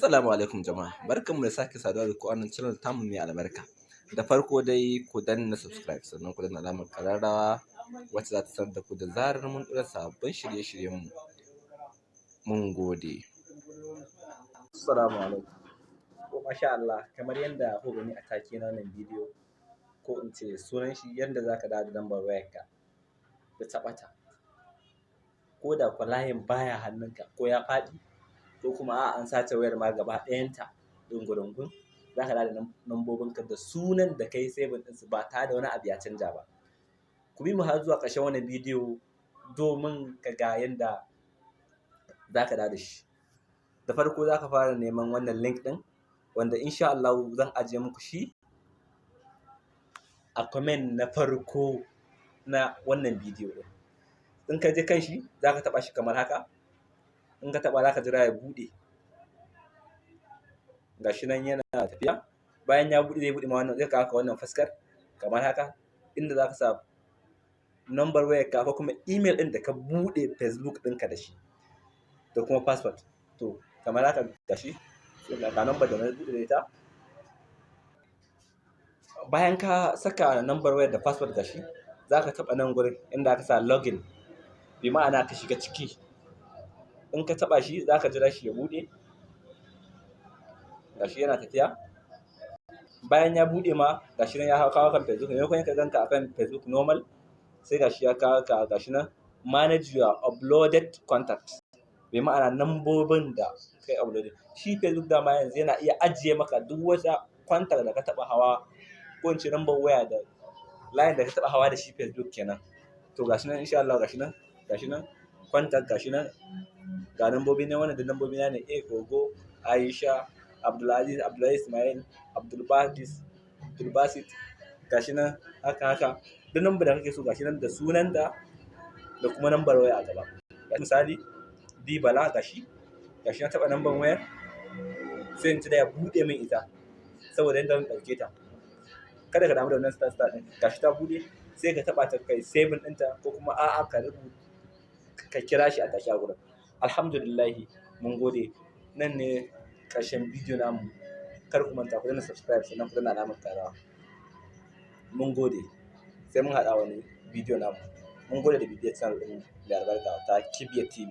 Assalamu alaikum jama'a, barkanmu da sake saduwa da ku a wannan channel tamu mai albarka. Da farko dai ku danna subscribe, sannan ku danna alamar ƙararrawa wacce za ta sanar da ku da zarar mun ɗora sababbin shirye-shiryenmu. Mun gode. Assalamu alaikum. To masha Allah, kamar yadda kuka gani a take na wannan bidiyo, ko in ce sunan shi, yadda za ka dawo da lambar wayarka da ta ɓata. Ko da kwa layin baya hannunka, ko ya faɗi, ko kuma a'a, an sace wayar ma gaba ɗayanta ɗungurungun, za ka dawo da lambobinka da sunan da kai saving ɗinsu ba tare da wani abu ya canja ba. Ku bi mu har zuwa ƙarshen wannan bidiyo domin ka ga yadda za ka dawo da shi. Da farko za ka fara neman wannan link ɗin, wanda insha Allahu zan ajiye muku shi a comment na farko na wannan bidiyo ɗin. In ka je kan shi, za ka taɓa shi kamar haka. In ka taɓa, za ka jira ya buɗe. Ga shi nan yana tafiya. Bayan ya buɗe, zai buɗe ma wannan, zai kawo ka wannan fuskar kamar haka, inda za ka sa number wayarka ko kuma email ɗin da ka buɗe Facebook ɗinka da shi, da kuma password. To kamar haka, ga shi ga number da na buɗe da ita. Bayan ka saka number wayar da password, ga shi za ka taɓa nan gurin inda aka sa login, bi ma'ana ka shiga ciki. In ka taɓa shi, za ka jira shi ya buɗe. Ga shi yana tafiya. Bayan ya buɗe ma, ga shi nan ya kawo kan Facebook. Maimakon ka ganka akan Facebook normal, sai ga shi ya kawo ka, ga shi nan "Manage your uploaded contact", bi ma'ana nambobin da kai uploading. Shi Facebook dama yanzu yana iya ajiye maka duk wata contact da ka taɓa hawa, ko in ce number waya da layin da ka taɓa hawa da shi Facebook kenan. To gashi nan insha Allah, gashi nan, gashi nan contact, gashi nan ga nambobi na. Wannan da nambobi na ne: A Kogo, Aisha, Abdulaziz, Abdullahi, Ismail, Abdulbatis, Abdulbasit, gashi nan haka haka. Duk number da kake so, gashi nan da sunan da kuma number waya a gaba. Misali D Bala, gashi gashi na taɓa number wayar, sai in ci da ya buɗe min ita saboda yadda zan ɗauke ta. Kada ka damu da wannan star star ɗin. Gashi ta buɗe, sai ka taɓa ta kai saving ɗinta, ko kuma a'a, ka rubuta ka kira shi a take a gurin. Alhamdulillahi, mun gode. Nan ne ƙarshen bidiyo namu. Kar ku manta ku danna subscribe, sannan ku danna alamar ƙararrawa. Mun gode, sai mun haɗa wani bidiyo namu. Mun gode da bibiyar channel ɗin mai albarka ta Kibiya TV.